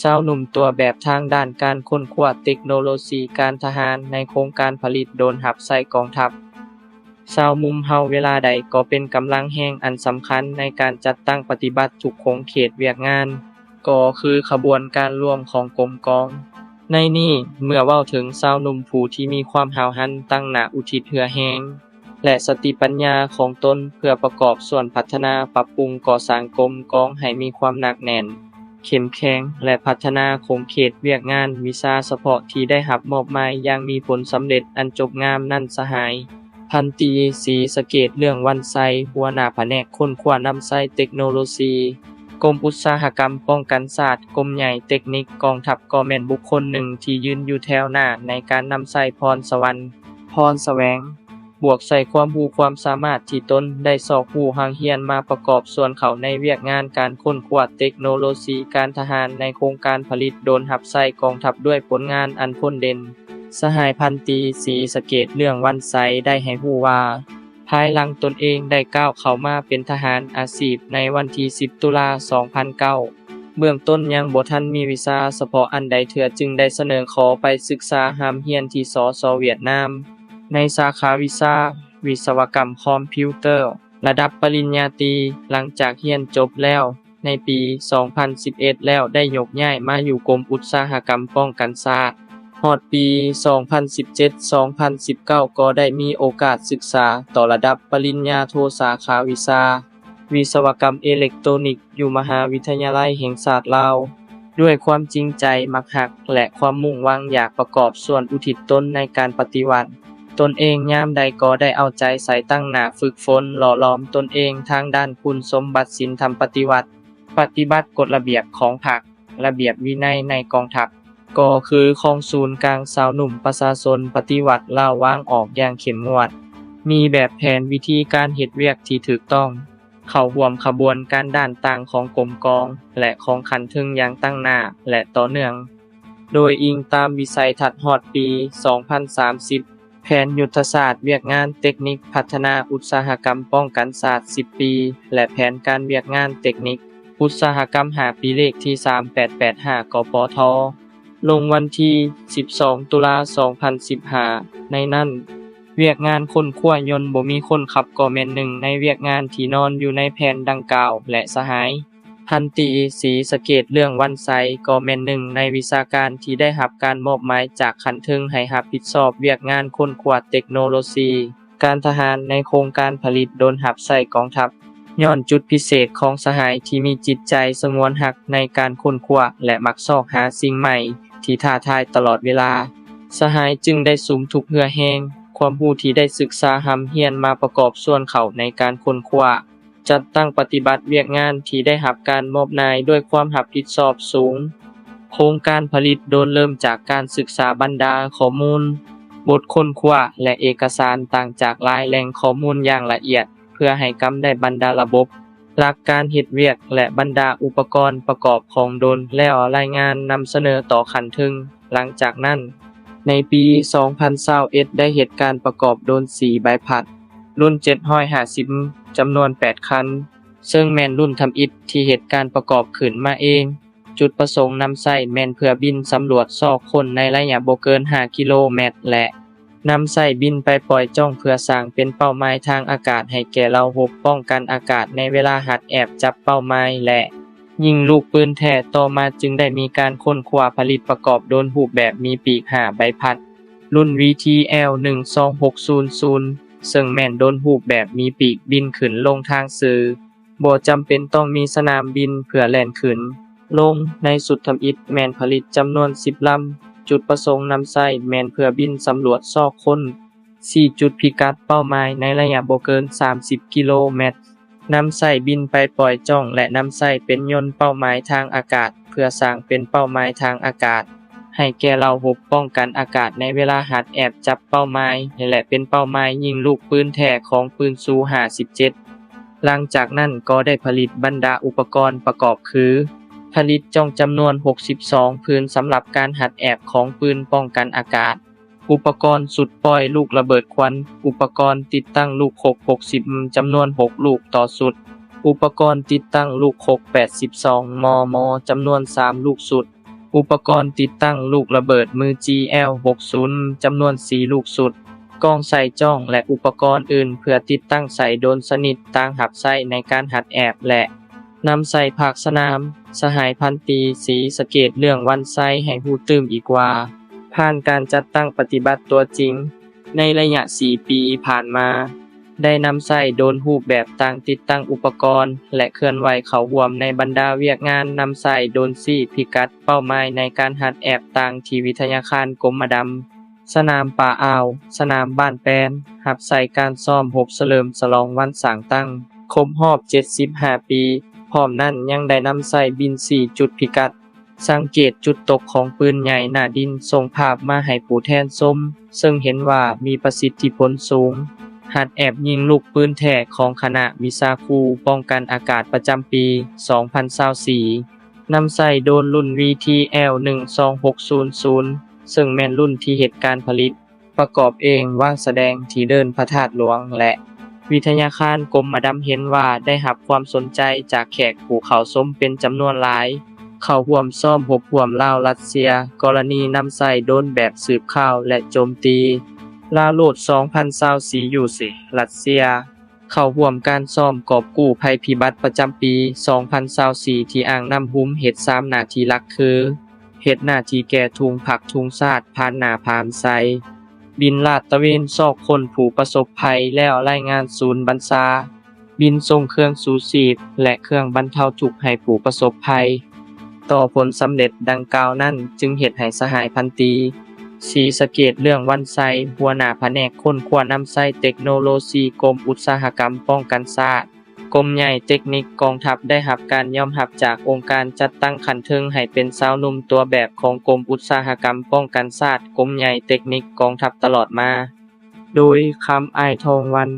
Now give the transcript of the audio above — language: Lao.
ຊາວໜຸ່ມຕົວແບບທາງດ້ານການຄົ້ນຄວ້າເຕັກໂນໂລຊີການທະຫານໃນໂຄງການຜະລິດໂດຣນຮັບໃຊ້ກອງທັບ. ຊາວໜຸ່ມເຮົາເວລາໃດກໍເປັນກຳລັງແຮງອັນສຳຄັນໃນການຈັດຕັ້ງປະຕິບັດທຸກຂົງເຂດວຽກງານ, ກໍຄືຂະບວນການລວມຂອງກົມກອງ. ໃນນີ້, ເມື່ອເວົ້າເຖິງຊາວໜຸ່ມຜູ້ທີ່ມີຄວາມຫ້າວຫັນ, ຕັ້ງໜ້າອຸທິດເຫື່ອແຮງ ແລະ ສະຕິປັນຍາຂອງຕົນເພື່ອປະກອບສ່ວນພັດທະນາ, ປັບປຸງ, ກໍ່ສ້າງກົມກອງໃຫ້ມີຄວາມໜັກແໜ້ນ, ເຂັ້ມແຂງ ແລະ ພັດທະນາຂົງເຂດວຽກງານວິຊາສະເພາະທີ່ໄດ້ຮັບມອບໝາຍຢ່າງມີຜົນສຳເລັດອັນຈົບງາມນັ້ນ, ສະຫາຍ ພັນຕີ ສີສະເກດ ເລື່ອງວັນໄຊ, ຫົວໜ້າພະແນກຄົ້ນຄວ້ານຳໃຊ້ເຕັກໂນໂລຊີ, ກົມອຸດສາຫະກຳປ້ອງກັນຊາດ, ກົມໃຫຍ່ເຕັກນິກກອງທັບ ກໍແມ່ນບຸກຄົນໜຶ່ງທີ່ຢືນຢູ່ແຖວໜ້າໃນການນຳໃຊ້. ພອນສະຫວັນ ພອນສະແຫວງ ບວກໃສ່ຄວາມຮູ້ຄວາມສາມາດທີ່ຕົນໄດ້ຊອກຮູ້ຮ່ຳຮຽນມາປະກອບສ່ວນເຂົ້າໃນວຽກງານການຄົ້ນຄວ້າເຕັກໂນໂລຊີການທະຫານໃນໂຄງການຜະລິດໂດຣນຮັບໃຊ້ກອງທັບດ້ວຍຜົນງານອັນໂດດເດັ່ນ. ສະຫາຍ ພັນຕີ ສີສະເກດ ເລື່ອງວັນໄຊ ໄດ້ໃຫ້ຮູ້ວ່າ ພາຍຫຼັງຕົນເອງໄດ້ກ້າວເຂົ້າມາເປັນທະຫານອາຊີບໃນວັນທີສິບ ຕຸລາ ສອງພັນເກົ້າ, ເບື້ອງຕົ້ນຍັງບໍ່ທັນມີວິຊາສະເພາະອັນໃດເທື່ອ, ຈຶ່ງໄດ້ສະເໜີຂໍໄປສຶກສາຮ່ຳຮຽນທີ່ ສສ ຫວຽດນາມ ໃນສາຂາວິຊາວິສະວະກຳຄອມພິວເຕີ ລະດັບປະລິນຍາຕີ. ຫຼັງຈາກຮຽນຈົບແລ້ວ ໃນປີສອງພັນສິບເອັດ ແລ້ວໄດ້ຍົກຍ້າຍມາຢູ່ກົມອຸດສາຫະກຳປ້ອງກັນຊາດ. ຮອດປີສອງພັນສິບເຈັດ ສອງພັນສິບເກົ້າ ກໍໄດ້ມີໂອກາດສຶກສາຕໍ່ລະດັບປະລິນຍາໂທສາຂາວິຊາວິສະວະກຳເອເລັກໂຕນິກ ຢູ່ມະຫາວິທະຍາໄລແຫ່ງຊາດລາວ. ດ້ວຍຄວາມຈິງໃຈ, ມັກຮັກ ແລະ ຄວາມມຸ່ງຫວັງຢາກປະກອບສ່ວນອຸທິດຕົນໃນການປະຕິວັດ, ຕົນເອງຍາມໃດກໍໄດ້ເອົາໃຈໃສ່ຕັ້ງໜ້າຝຶກຝົນຫຼໍ່ຫຼອມຕົນເອງທາງດ້ານຄຸນສົມບັດສິນທຳປະຕິວັດ, ປະຕິບັດກົດລະບຽບຂອງພັກ, ລະບຽບວິໄນໃນກອງທັບ, ກໍຄືຂອງສູນກາງຊາວໜຸ່ມປະຊາຊົນປະຕິວັດລາວວາງອອກຢ່າງເຂັ້ມງວດ, ມີແບບແຜນວິທີການເຮັດວຽກທີ່ຖືກຕ້ອງ, ເຂົ້າຮ່ວມຂະບວນການດ້ານຕ່າງຂອງກົມກອງ ແລະ ຂອງຂັ້ນເທິງຢ່າງຕັ້ງໜ້າ ແລະ ຕໍ່ເນື່ອງ. ໂດຍອີງຕາມວິໄສທັດຮອດປີສອງພັນສາມສິບ, ແຜນຍຸດທະສາດວຽກງານເຕັກນິກພັດທະນາອຸດສາຫະກຳປ້ອງກັນຊາດສິບປີ ແລະ ແຜນການວຽກງານເຕັກນິກອຸດສາຫະກຳຫ້າປີ ເລກທີສາມແປດແປດຫ້າ ກປທ ລົງວັນທີສິບສອງ ຕຸລາ ສອງພັນສິບຫ້າ. ໃນນັ້ນ, ວຽກງານຄົ້ນຄວ້າຍົນບໍ່ມີຄົນຂັບກໍແມ່ນໜຶ່ງໃນວຽກງານທີ່ນອນຢູ່ໃນແຜນດັ່ງກ່າວ ແລະ ສະຫາຍ ພັນຕີ ສີສະເກດ ເລື່ອງວັນໄຊ ກໍແມ່ນໜຶ່ງໃນວິຊາການທີ່ໄດ້ຮັບການມອບໝາຍຈາກຂັ້ນເທິງໃຫ້ຮັບຜິດຊອບວຽກງານຄົ້ນຄວ້າເຕັກໂນໂລຊີການທະຫານໃນໂຄງການຜະລິດໂດຣນຮັບໃຊ້ກອງທັບ. ຍ້ອນຈຸດພິເສດຂອງສະຫາຍທີ່ມີຈິດໃຈສະຫງວນຮັກໃນການຄົ້ນຄວ້າ ແລະ ມັກຊອກຫາສິ່ງໃໝ່ທີ່ທ້າທາຍຕະຫຼອດເວລາ, ສະຫາຍຈຶ່ງໄດ້ສຸມທຸກເຫື່ອແຮງ, ຄວາມຮູ້ທີ່ໄດ້ສຶກສາຮ່ຳຮຽນມາປະກອບສ່ວນເຂົ້າໃນການຄົ້ນຄວ້າ, ຈັດຕັ້ງປະຕິບັດວຽກງານທີ່ໄດ້ຮັບການມອບໝາຍດ້ວຍຄວາມຮັບຜິດຊອບສູງ. ໂຄງການຜະລິດໂດຣນເລີ່ມຈາກການສຶກສາບັນດາຂໍ້ມູນ, ບົດຄົ້ນຄວ້າ ແລະ ເອກະສານຕ່າງຈາກຫຼາຍແຫຼ່ງຂໍ້ມູນຢ່າງລະອຽດ ເພື່ອໃຫ້ກຳໄດ້ບັນດາລະບົບ, ຫຼັກການເຮັດວຽກ ແລະ ບັນດາອຸປະກອນປະກອບຂອງໂດຣນ ແລ້ວລາຍງານນຳສະເໜີຕໍ່ຂັ້ນເທິງ. ຫຼັງຈາກນັ້ນ, ໃນປີສອງພັນຊາວເອັດ ໄດ້ເຮັດການປະກອບໂດຣນສີ່ໃບພັດ ລຸ້ນເຈັດຮ້ອຍຫ້າສິບ ຈຳນວນແປດຄັນ, ເຊິ່ງແມ່ນລຸ້ນທຳອິດທີ່ເຮັດການປະກອບຂຶ້ນມາເອງ. ຈຸດປະສົງນຳໃຊ້ແມ່ນເພື່ອບິນສຳຫຼວດຊອກຄົ້ນໃນໄລຍະບໍ່ເກີນຫ້າກິໂລແມັດ ແລະ ນຳໃຊ້ບິນໄປປ່ອຍຈ້ອງເພື່ອສ້າງເປັນເປົ້າໝາຍທາງອາກາດໃຫ້ແກ່ເຫຼົ່າຮົບປ້ອງກັນອາກາດໃນເວລາຫັດແອບຈັບເປົ້າໝາຍ ແລະ ຍິງລູກປືນແທ້. ຕໍ່ມາຈຶ່ງໄດ້ມີການຄົ້ນຄວ້າຜະລິດປະກອບໂດຣນຮູບແບບມີປີກຫ້າໃບພັດ ລຸ້ນ ວີທີແອລ ໜຶ່ງສອງຫົກສູນສູນ ເຊິ່ງແມ່ນໂດຣນຮູບແບບມີປີກບິນຂຶ້ນລົງທາງຊື່ ບໍ່ຈຳເປັນຕ້ອງມີສະໜາມບິນເພື່ອແລ່ນຂຶ້ນລົງ. ໃນຊຸດທຳອິດແມ່ນຜະລິດຈຳນວນສິບລຳ, ຈຸດປະສົງນຳໃຊ້ແມ່ນເພື່ອບິນສຳຫຼວດຊອກຄົ້ນ ຊີ້ຈຸດພິກັດເປົ້າໝາຍໃນໄລຍະບໍ່ເກີນສາມສິບກິໂລແມັດ, ນຳໃຊ້ບິນໄປປ່ອຍຈ້ອງ ແລະ ນຳໃຊ້ເປັນຍົນເປົ້າໝາຍທາງອາກາດ ເພື່ອສ້າງເປັນເປົ້າໝາຍທາງອາກາດໃຫ້ແກ່ເຫຼົ່າຮົບປ້ອງກັນອາກາດໃນເວລາຫັດແອບຈັບເປົ້າໝາຍ ແລະ ເປັນເປົ້າໝາຍຍິງລູກປືນແທ້ຂອງປືນຊູຫ້າສິບເຈັດ. ຫຼັງຈາກນັ້ນກໍໄດ້ຜະລິດບັນດາອຸປະກອນປະກອບຄື ຜະລິດຈ້ອງຈຳນວນຫົກສິບສອງຜືນສຳລັບການຫັດແອບຂອງປືນປ້ອງກັນອາກາດ, ອຸປະກອນຊຸດປ່ອຍລູກລະເບີດຄວັນ, ອຸປະກອນຕິດຕັ້ງລູກຄົກຫົກສິບ ຈຳນວນຫົກລູກຕໍ່ຊຸດ, ອຸປະກອນຕິດຕັ້ງລູກຄົກແປດສິບສອງ ມມ ຈຳນວນສາມລູກຊຸດ, ອຸປະກອນຕິດຕັ້ງລູກລະເບີດມື ຈີແອວຫົກສິບ ຈຳນວນສີ່ລູກຊຸດ, ກ້ອງໃສ່ຈ້ອງ ແລະ ອຸປະກອນອື່ນເພື່ອຕິດຕັ້ງໃສ່ໂດຣນຊະນິດຕ່າງຮັບໃຊ້ໃນການຫັດແອບ ແລະ ນຳໃສ່ພາກສະໜາມ. ສະຫາຍພັນຕີ ສີສະເກດ ເລື່ອງວັນໄຊ ໃຫ້ຮູ້ຕື່ມອີກວ່າ ຜ່ານການຈັດຕັ້ງປະຕິບັດຕົວຈິງ ໃນໄລຍະສີ່ປີຜ່ານມາ ໄດ້ນຳໃຊ້ໂດຣນຮູບແບບຕ່າງ, ຕິດຕັ້ງອຸປະກອນ ແລະ ເຄື່ອນໄຫວເຂົ້າຮ່ວມໃນບັນດາວຽກງານນຳໃຊ້ໂດຣນຊີ້ພິກັດເປົ້າໝາຍໃນການຫັດແອບຕ່າງທີ່ວິທະຍາຄານກົມມະດຳ, ສະໜາມປາອ່າວ, ສະໜາມບ້ານແປນ ຮັບໃຊ້ການຊ້ອມຮົບສະເຫຼີມສະຫຼອງວັນສ້າງຕັ້ງຄົບຮອບເຈັດສິບຫ້າປີ. ພ້ອມນັ້ນຍັງໄດ້ນຳໃຊ້ບິນຊີ້ຈຸດພິກັດ ສັງເກດຈຸດຕົກຂອງປືນໃຫຍ່ໜ້າດິນ ສົ່ງພາບມາໃຫ້ຜູ້ແທນຊົມ, ເຊິ່ງເຫັນວ່າມີປະສິດທິຜົນສູງ. ຫັດແອບຍິງລູກປືນແທ້ຂອງຄະນະວິຊາຄູປ້ອງກັນອາກາດປະຈຳປີສອງພັນຊາວສີ່ ນຳໃຊ້ໂດຣນລຸ້ນ ວີທີແອວໜຶ່ງສອງຫົກສູນສູນ ເຊິ່ງແມ່ນລຸ້ນທີ່ເຮັດການຜະລິດ ປະກອບເອງ, ວາງສະແດງທີ່ເດີ່ນພະທາດຫຼວງ ແລະ ວິທະຍາຄານກົມມະດຳເຫັນວ່າໄດ້ຮັບຄວາມສົນໃຈຈາກແຂກຜູ້ເຂົ້າຊົມເປັນຈຳນວນຫຼາຍ, ເຂົ້າຮ່ວມຊ້ອມຮົບຮ່ວມລາວ-ຣັດເຊຍ ກໍລະນີນຳໃຊ້ໂດຣນແບບສືບຂ່າວ ແລະ ໂຈມຕີ. ລາວໂລດສອງພັນຊາວສີ່ ຢູຊີ ຣັດເຊຍ ເຂົ້າຮ່ວມການຊ້ອມກອບກູ້ໄພພິບັດປະຈຳປີສອງພັນຊາວສີ່ ທີ່ອ່າງນ້ຳຮຸມເຮັດສາມໜ້າທີ່ຫຼັກຄື ເຮັດໜ້າທີ່ແກ່ທຸງພັກທຸງຊາດ ຜ່ານໜ້າຜ່ານໃສ, ບິນລາດຕະເວນຊອກຄົ້ນຜູ້ປະສົບໄພ ແລ້ວລາຍງານສູນບັນຊາ, ບິນສົ່ງເຄື່ອງຊູຊີບ ແລະ ເຄື່ອງບັນເທົາທຸກໃຫ້ຜູ້ປະສົບໄພ. ຕໍ່ຜົນສຳເລັດດັ່ງກ່າວນັ້ນ ຈຶ່ງເຮັດໃຫ້ສະຫາຍພັນຕີ ສີສະເກດ ເລື່ອງວັນໄຊ ຫົວໜ້າພະແນກຄົ້ນຄວ້ານຳໃຊ້ເຕັກໂນໂລຊີ ກົມອຸດສາຫະກຳປ້ອງກັນຊາດ ກົມໃຫຍ່ເຕັກນິກກອງທັບ ໄດ້ຮັບການຍອມຮັບຈາກອົງການຈັດຕັ້ງຂັ້ນເທິງໃຫ້ເປັນຊາວໜຸ່ມຕົວແບບຂອງກົມອຸດສາຫະກຳປ້ອງກັນຊາດ ກົມໃຫຍ່ເຕັກນິກກອງທັບຕະຫຼອດມາ. ໂດຍ ຄຳອ້າຍທອງວັນ.